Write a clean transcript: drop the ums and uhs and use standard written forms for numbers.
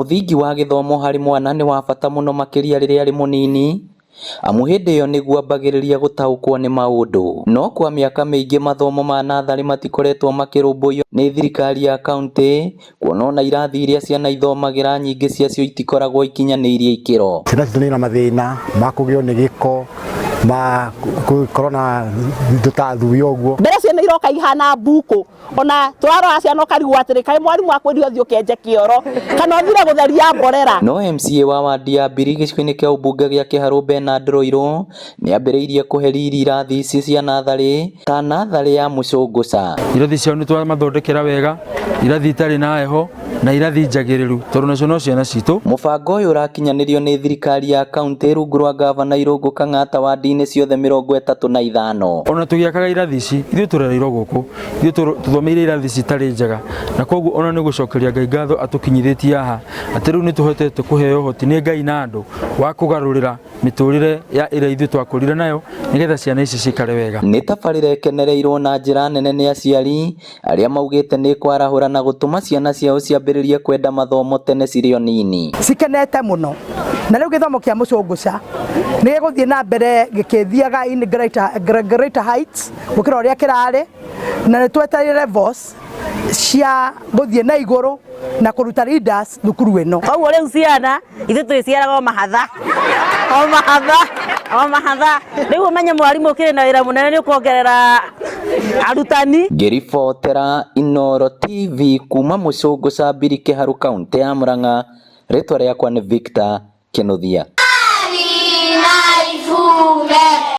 Mũthingi wa gĩthomo harĩ mwana nĩ wa bata mũno makĩria rĩrĩa arĩ mũnini, amu hĩndĩ ĩyo nĩguo ambagĩrĩria gũtaũkwo nĩ maũndũ. No kwa mĩaka mĩingĩ mathomo ma natharĩ matikoretwo makĩrũmbũiyo nĩ thirikari ya kauntĩ, kuona ona irathi iria ciana ithomagĩra nyingĩ ciacio itikoragwo ikinyanĩirie ikĩro. Ciana citũ nĩ na mathĩna ma kũgĩo nĩ gĩko, ma gũkorwo na indo ta thuya ũguo. Mbere ciana iroka ihana mbukũ, ona tũrarora ciana ũkarigwo atĩrĩ, kaĩ mwarimũ akwĩrire ũthiĩ ũkenje kĩoro kana ũthire gũtheria mborera. No MCA wa wandi ya Mbiri gĩcigo-inĩ kĩa ũmbunge gĩa Kĩharũ Bernard Rũirũ nĩambĩrĩirie kũhe riri irathi ici cia natharĩ ta natharĩ ya Mũcũngũca. Irathi ciao nĩ twamathondekera wega, irathi itarĩ na heho na irathi njagĩrĩru tondũ nacio no ciana citũ. Mũbango ũyũ ũrakinyanĩrio nĩ thirikari ya kauntĩ rungu rwa ngavana Irũngũ Kang'ata wandi-inĩ ciothe 35. Ona tũgĩakaga irathi ici, ithuĩ tũrereirwo gũkũ, ithuĩ tũthomeire irathi ici itarĩ njega, na koguo ona nĩ gũcokeria Ngai ngatho atũkinyithĩtie haha, atĩ rĩu nĩ tũhotete kũheo ũhoti nĩ Ngai na andũ wa kũgarũrĩra mĩtũrĩre ya ĩrĩa ithuĩ twakũrire nayo nĩgetha ciana ici cikare wega. Nĩ tabarĩra ĩkenereirwo na njĩra nene nĩ aciari arĩa maugĩte nĩ kwarahũra na gũtũma ciana ciao ciambĩrĩrie kwenda mathomo tene cirĩ o nini. Cikenete mũno na rĩu gĩthomo kĩa Mũcũngũca nĩ gĩgũthiĩ na mbere gĩkĩthiaga in greater heights gũkĩra ũrĩa kĩrarĩ, na nĩ twetereire levels cia gũthiĩ na igũrũ na kũruta leaders thukuru ĩno. Koguo rĩu ciana ithuĩ twĩciaraga o mahatha o mahatha o mahatha, rĩu ũmenye mwarimũ ũkĩrĩ na wĩra mũnene nĩ ũkuongerera arutani. Ngĩribotera Inooro TV kuma Mũcũngũca Mbiri Kĩharũ kauntĩ ya Murang'a, rĩtwa rĩakwa nĩ Victor Kĩnuthia.